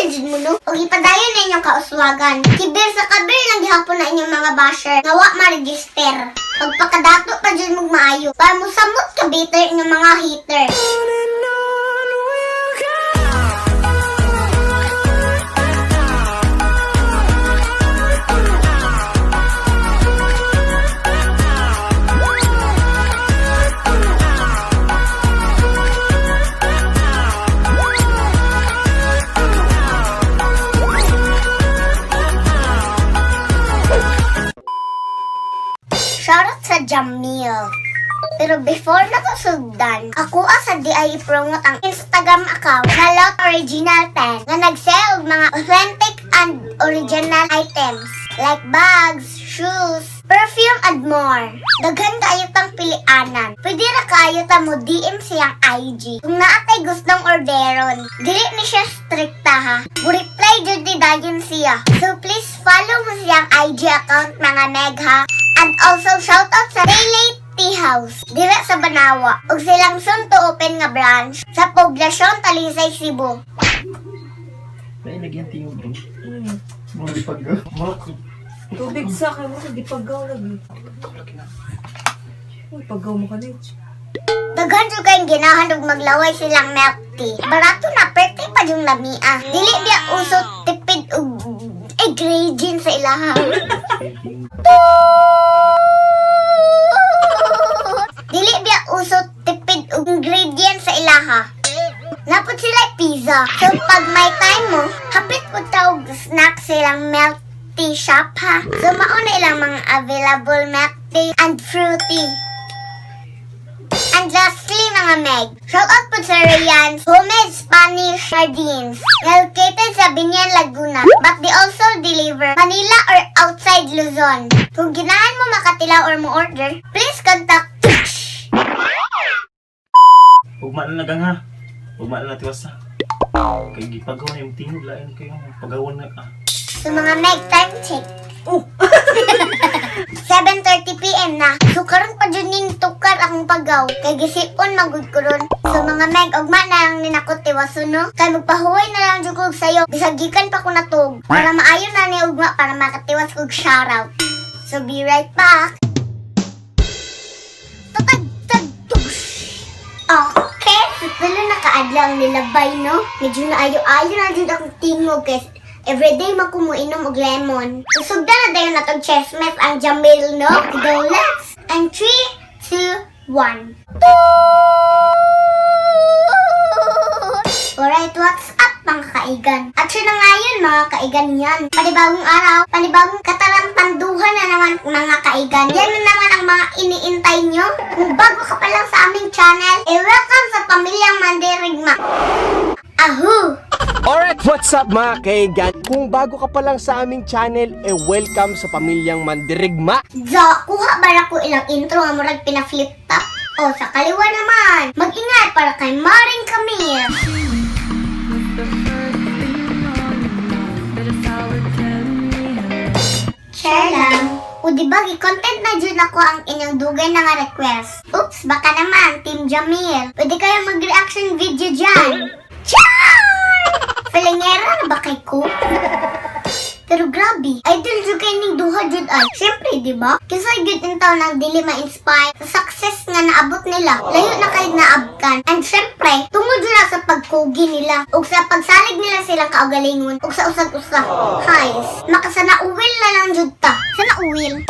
Idol jud mo, no? Og ipadayon na inyong kauswagan. Kibir sa kabir lang gihapon na inyong mga basher nga wa ma-register. Pagpakadato pa jud mong maayo para mosamot ka bitter inyong mga hater. Shoutout sa Jamil. Pero before na to sugdan, ako sa di ay i-promote ang Instagram account na Lot Original 10 na nag-sell og mga authentic and original items like bags, shoes, perfume, and more. Daghan kaayo tang pilianan. Pwede ra kaayo ta mo DM siyang IG. Kung naa tay gustong orderon, dili ni siya strikta ha. Mo-reply jud ni dayon siya. So please follow mo siyang IG account, mga meg, ha. And also shout out sa Daylate Tea House dira sa Banawa ug silang soon to open nga branch sa Poblacion, Talisay, Cebu. May lagyan tingog bro. Mga pag mga Tubig sa kay mo di paggaw lagi. Uy, paggaw mo ka nich. Daghan jud kayong ginahan og maglaway silang milk tea. Barato na, perte pa yung lamia. Dili biya uso tipid og ingredient sa ilaha. Dili biya uso tipid og ingredient sa ilaha. Napot sila pizza. So pag may time mo, hapit po tawag snack silang milk tea shop ha. So mao na ilang mga available milk tea and fruity. And lastly, mga meg, shout out po sa Rayan's Homemade Spanish Sardines, located sa Biñan, Laguna. But they also deliver Manila or outside Luzon. Kung ginahan mo makatilaw or mo order, please contact Ugma na lagang ha. Ugma na tiwas ha. Kay gipagawa yung tingog lain kayo. Pagawan na ah. So mga meg, time check. Oh, 7:30 p.m. na. So karon pa jud ning tukar akong pagaw. Kay gisipon magud ko ron. So mga meg, ugma na lang ni nako tiwason, no. Kay magpahuway na lang jud kog sayo. Bisag gikan pa ko natug. Para maayo na ni ugma para makatiwas kog shoutout. So be right back. Tatag tag tush. Okay, so tulo na kaadlaw ang nilabay, no? Medyo naayo-ayo na jud akong tingog kay everyday man ko moinom og lemon. So sugdan na dayon natong chessmes ang Jamil, no? Go, let's! And 3, 2, 1. Alright, what's up, mga kaigan? At siya na nga yun, mga kaigan yan. Panibagong araw, panibagong katarantanduhan na naman, mga kaigan. Yan na naman ang mga iniintay nyo. Kung bago ka pa lang sa aming channel, eh welcome sa pamilyang Mandirigma. Ahu! Alright, what's up, mga kaigan? Kung bago ka pa lang sa aming channel, eh welcome sa pamilyang Mandirigma. Ja, kuha ba na ko ilang intro nga murag pina-flip top? O, sa kaliwa naman, mag-ingat para kay Maring Camille. Share lang. O diba, gi-content na jud ako ang inyong dugay na nga request. Oops, baka naman, Team Jamil. Pwede kayo mag-reaction video dyan. Char! Felingera na ba kay ko? Pero grabe, idol jud kay ning duha jud ay. Syempre, di ba? Kinsa gyud in taon nang dili ma-inspire sa success nga naabot nila. Layo na kay naabkan. And syempre, tungod jud na sa pagkugi nila ug sa pagsalig nila silang kaugalingon ug sa usag-usa. Hays, makasana uwil na lang jud ta. Sana uwil.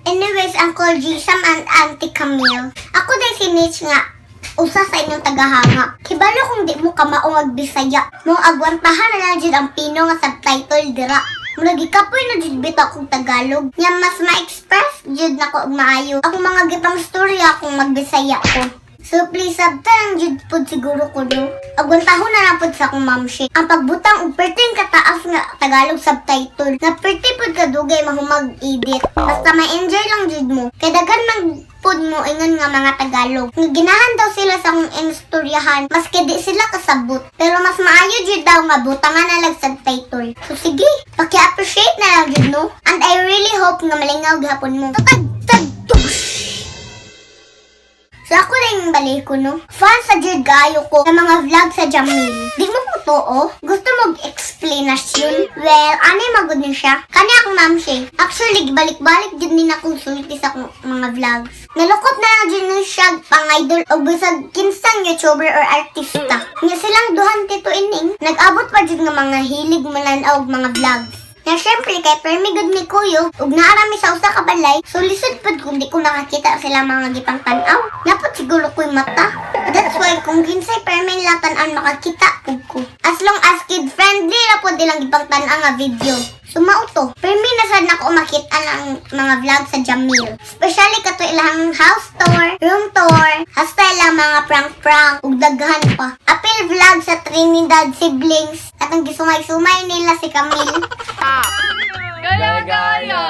Anyways, Uncle G, Sam and Auntie Camille. Ako din si Mitch nga usa sa inyong tagahanga. Kibalo kung di mo kamao magbisaya. Mo agwantahan na lang jud ang pino nga subtitle dira. Murag gikapoy na jud bitaw kong Tagalog. Nya mas ma-express jud nako og maayo akong mga gipang storya kung magbisaya ko. So please sabta lang jud pud siguro ko, no. Agwantahon na lang pud sa akong mamshi ang pagbutang og perting kataas nga Tagalog subtitle na perti pud kadugay mahumag edit. Basta ma-enjoy lang jud mo. Kay daghan man pud mo ingon nga mga Tagalog. Nga ginahan daw sila sa akong istoryahan maski di sila kasabot. Pero mas maayo jud daw nga butangan na lang subtitle. So sige, paki-appreciate na lang jud, no. And I really hope nga malingaw gihapon mo. Tatag tag tush. So ako rin balik ko, no? Fan sa jud kaayo ko sa mga vlog sa Jamil. Di mo ko totoo? Gusto mo explanation? Well, ano magud ni siya? Kani akong mamshi. Actually, balik-balik jud ni na sulti sa akong mga vlogs. Nalukot na lang jud ni siya pang-idol o bisag kinsang YouTuber or artista. Nya silang duhan tito ining, nag-abot pa jud nga mga hilig manan-aw og mga vlogs. Na syempre kay permi gud ni Kuyo ug naarami sa usa ka balay, so lisod pud kung di ko makakita sila mga gipang tan-aw. Napot siguro ko'y mata. That's why kung kinsay permi nila tan-an, makakita pud ko. As long as kid friendly ra pud ilang gipang tan-aw nga video. So mao to. Permi na sad nako makita ang mga vlog sa Jamil. Especially kato ilang house tour, room tour, hasta ilang mga prank-prank ug daghan pa. Apil vlog sa Trinidad siblings at ang gisumay-sumay nila si Camille. Gaya, gaya.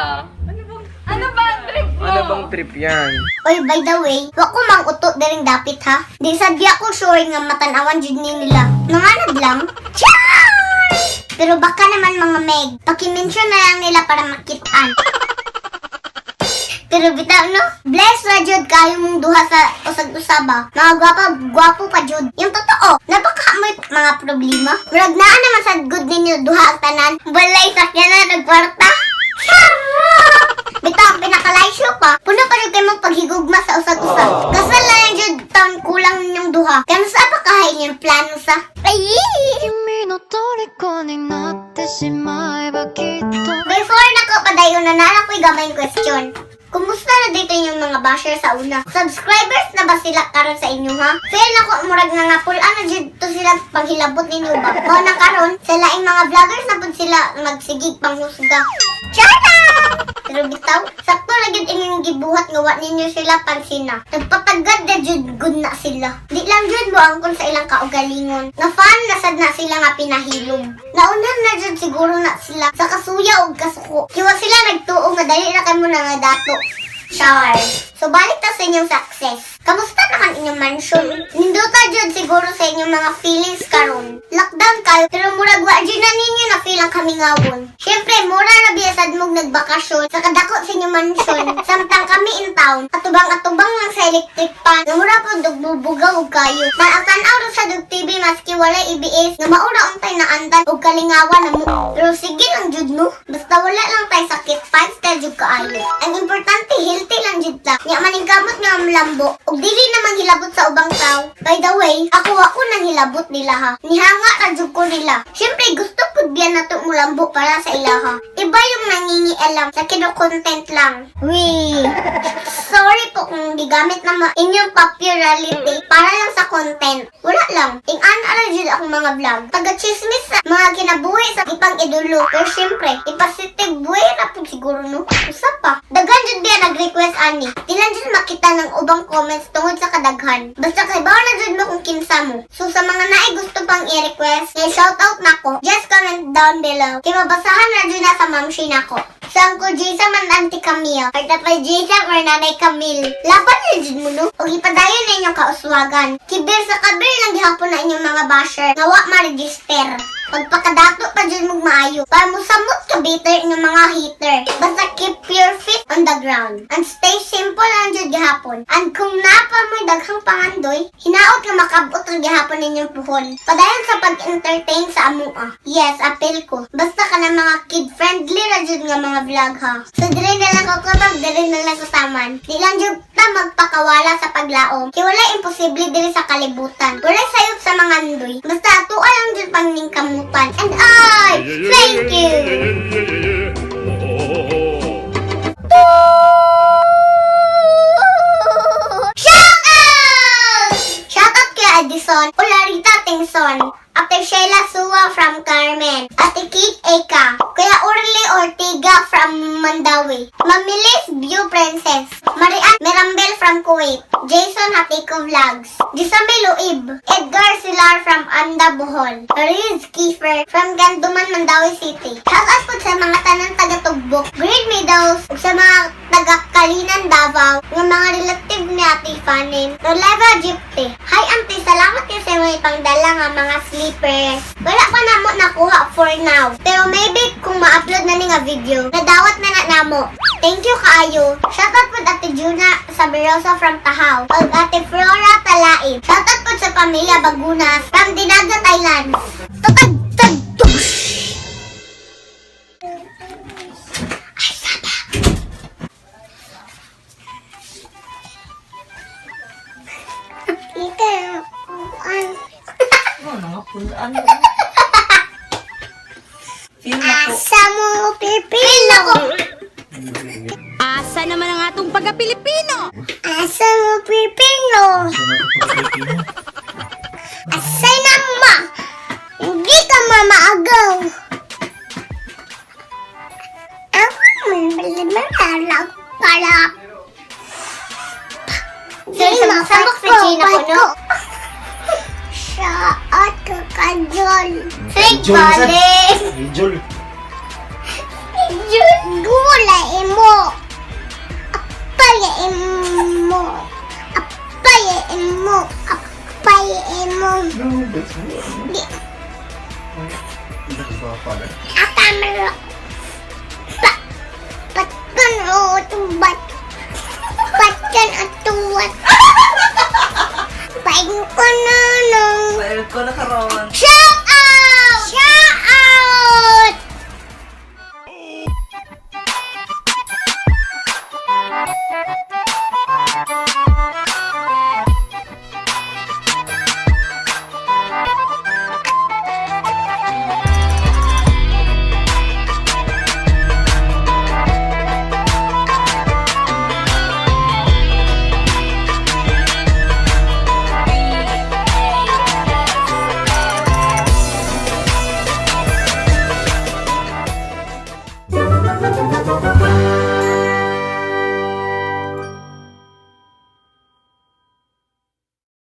Ano ba ang trip mo? Ano bang trip yan? Oy, by the way, wa ko mang uto diring dapit ha. Di sadya ko sure nga matanawan jud ni nila. Nanganad lang. Char! Pero baka naman, mga meg, paki-mention na lang nila para makitaan. Pero bitaw no, bless ra jud kayo mong duha sa usag-usaba. Mga gwapa, gwapo pa jud. Yung totoo, napaka mo'y mga problema. Murag naa naman sa good ninyo duha ang tanan. Balay sakyanan nagkwarta. Charot! Bitaw ang pinakalaysyo pa. Puno pa jud kayo mong paghigugma sa usag-usa. Kasal na lang jud taon kulang ninyong duha. Kano sa pa kahay inyong plano sa? Ay! 君の虜になってしまえばきっと Before nako padayon na nara ko'y gamay question. Kumusta na dito yung mga basher sa una? Subscribers na ba sila karon sa inyo ha? Feel nako murag nga nga pull ano jud to sila paghilabot ninyo ba? Mao na karon sa laing mga vloggers na pud sila magsigig panghusga. Chara! Pero bitaw, sakto ra gyud inyong gibuhat nga wa ninyo sila pansina. Nagpatagad na jud gud na sila. Di lang jud mo angkon sa ilang kaugalingon. Nga fan na sad na sila nga pinahilom. Naunhan na jud siguro na sila sa kasuya og kasuko. Kiwa sila nagtuo nga dali ra kamo na nga dato. Char. So balik ta sa inyong success. Kamusta na kan inyong mansion? Nindota jud siguro sa inyong mga feelings karon. Lockdown kayo pero murag wa jud na ninyo na feel ang kamingawon. Syempre mura ra biya sad mog nagbakasyon sa kadako sa inyong mansion. Samtang kami in town, atubang-atubang lang sa electric pan. Nga mura pod og bubugaw og kayo. Tan-aw ra sa dug TV maski walay ABS nga maura untay na andan og kalingawan na mo. Pero sige lang jud no. Basta wala lang tay sakit, five star jud kaayo. Ang importante healthy lang jud ta. Nya maning kamot nga mlambo ug dili na manghilabot sa ubang tao. By the way, ako ako nang hilabot nila ha. Nihanga ra jud ko nila. Syempre gusto pud biya nato mulambo para sa ilaha. Iba yung nangingialam sa kino-content lang. We sorry po kung gigamit na inyong popularity para lang sa content. Wala lang. Ing-ana ra jud akong mga vlog. Taga chismis sa mga kinabuhi sa ipang idolo. Pero syempre, ipositive way ra pud siguro no. Usa pa. Daghan jud biya nag-request ani. Di lang jud makita ng ubang comments tungod sa kadaghan. Basta kay bawo na jud mo kung kinsa mo. So sa mga naay gusto pang i-request, nga shout out nako, just comment down below. Kay mabasahan na jud na sa mamshi nako. Sa Uncle Jason man, Auntie Camille. Or tapos Jason or Nanay Camille. Laban na jud mo no. Og ipadayon na inyong kauswagan. Kibir sa kabir lang gihapon na inyong mga basher nga wa ma-register. Pagpakadato pa jud mong maayo. Para mo samot ka bitter inyong mga hater. Basta keep your feet on the ground. And stay simple lang jud gihapon. And kung napa mo'y daghang pangandoy, hinaot nga makabot ang gihapon ninyong puhon. Padayon sa pag-entertain sa amoa. Yes, apil ko. Basta ka na mga kid-friendly ra jud nga mga vlog ha. So diri na lang ko kapag diri na lang ko taman. Di lang jud ta magpakawala sa paglaom. Kay wala imposible diri sa kalibutan. Wala sayop sa mga andoy. Basta atoa lang jud pangningkamutan. And I thank you. Shout out! Shout out kay Addison Ularita Tingson, Ate Sheila Sua from Carmen, Ate Kate Eka, Kuya Orly Ortega from Mandawi, Mamilis View Princess, Marian Mirambel from Kuwait, Jason Hatiko Vlogs, Gisame Luib, Edgar Silar from Anda, Bohol, Riz Kiefer from Ganduman, Mandawi City. Shout out po sa mga tanan taga-Tugbok, Green Meadows, ug sa mga taga-Kalinan, Davao, nga mga relative ni Ate Fanin, Roleva Gypte. Hi Auntie, salamat kayo sa mga ipangdala nga mga slippers. Wala pa namo nakuha for now. Pero maybe kung ma-upload na ni nga video, nadawat na na namo. Thank you kaayo. Shoutout po Ate Juna Sabirosa from Tahaw. Ug Ate Flora Talaib. Shoutout po sa pamilya Bagunas from Dinagat Islands. Tatag tag tush! Ay, saba. Ikaw, ang Ano nga pulaan? Feel na ko. Asa mo Pilipino? Asa naman ang atong pagka-Pilipino? Asa mo Pilipino? Asa na ma? Hindi ka mamaagaw. Para. Samok sa China ko, no? Sa at kajol. Kajol, Bale. Jol. Gula imo. Apay imo. Apay imo. Apay imo. Di. Akamero. Pa. Patkan o tubat. Patkan at tuwat. Pain ko na nung. Pail ko na karon. Siya